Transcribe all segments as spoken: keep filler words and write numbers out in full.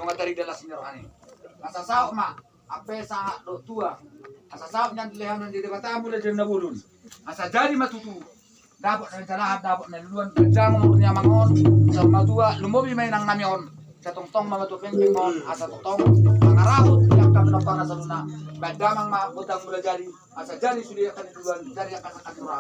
Songon tadi dalas ni rohani. Asa saut ma ampe sahat dohot tua. Asa saut nian dilehon ni Debata mula jadi na bolon. Asa jadi ma tutu dapot na nijalahan, dapot na niluluan, panjang umur ni amang on, saur matua, lumobi ma inang nami on. Asa tongtong ma matua pengpeng on, asa tongtong mangarahut di angka pinompar na saluna. Baen damang ma gondang mula jadi. Asa jadi sude angka niluluan, jadi angka sangkap roha.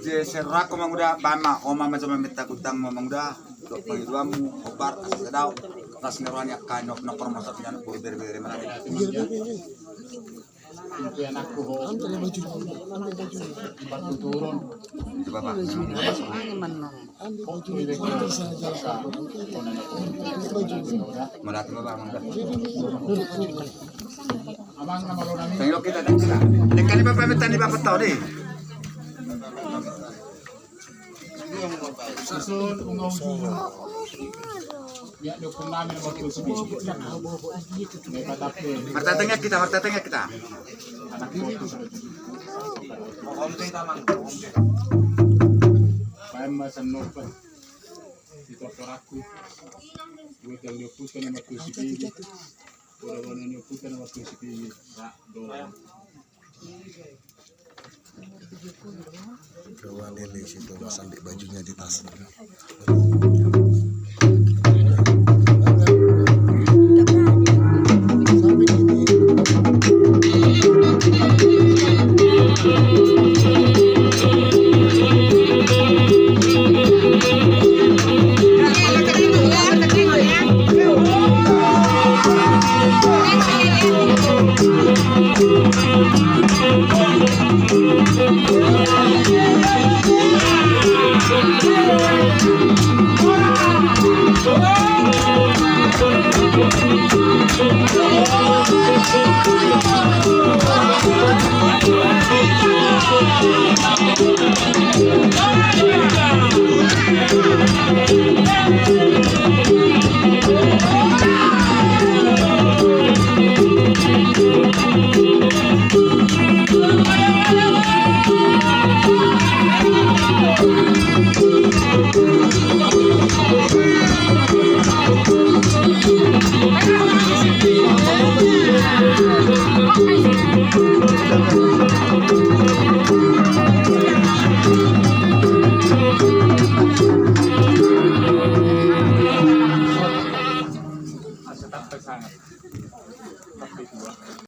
Jadi serahku manguda, baen ma, oma ma jama minta gudang ma manguda. Untuk pangidoanmu, obar, asa sadao. Las ni roha ni angka na, na pormosot nian, boru berbere mana. Itu anakku ho. Batu turun. Itu bapak. Mau datang bapak, mau datang. Amang nama lo nami. Tengok kita, tengok kita. Dekat ni bapak, minta ni bapak tahu deh. Susun unga uju. Miak ni ompung nami nomor dua puluh sembilan. Martatengah kita, martatengah kita. Anak foto. Baen ma sannopa. Di tortorakku. Buat yang dia ompung nomor dua puluh sembilan. Buat yang dia ompung nomor dua puluh sembilan. Rak, dua. Kawan Lele situ masang di bajunya di tasnya. Sangat. Tapi dua.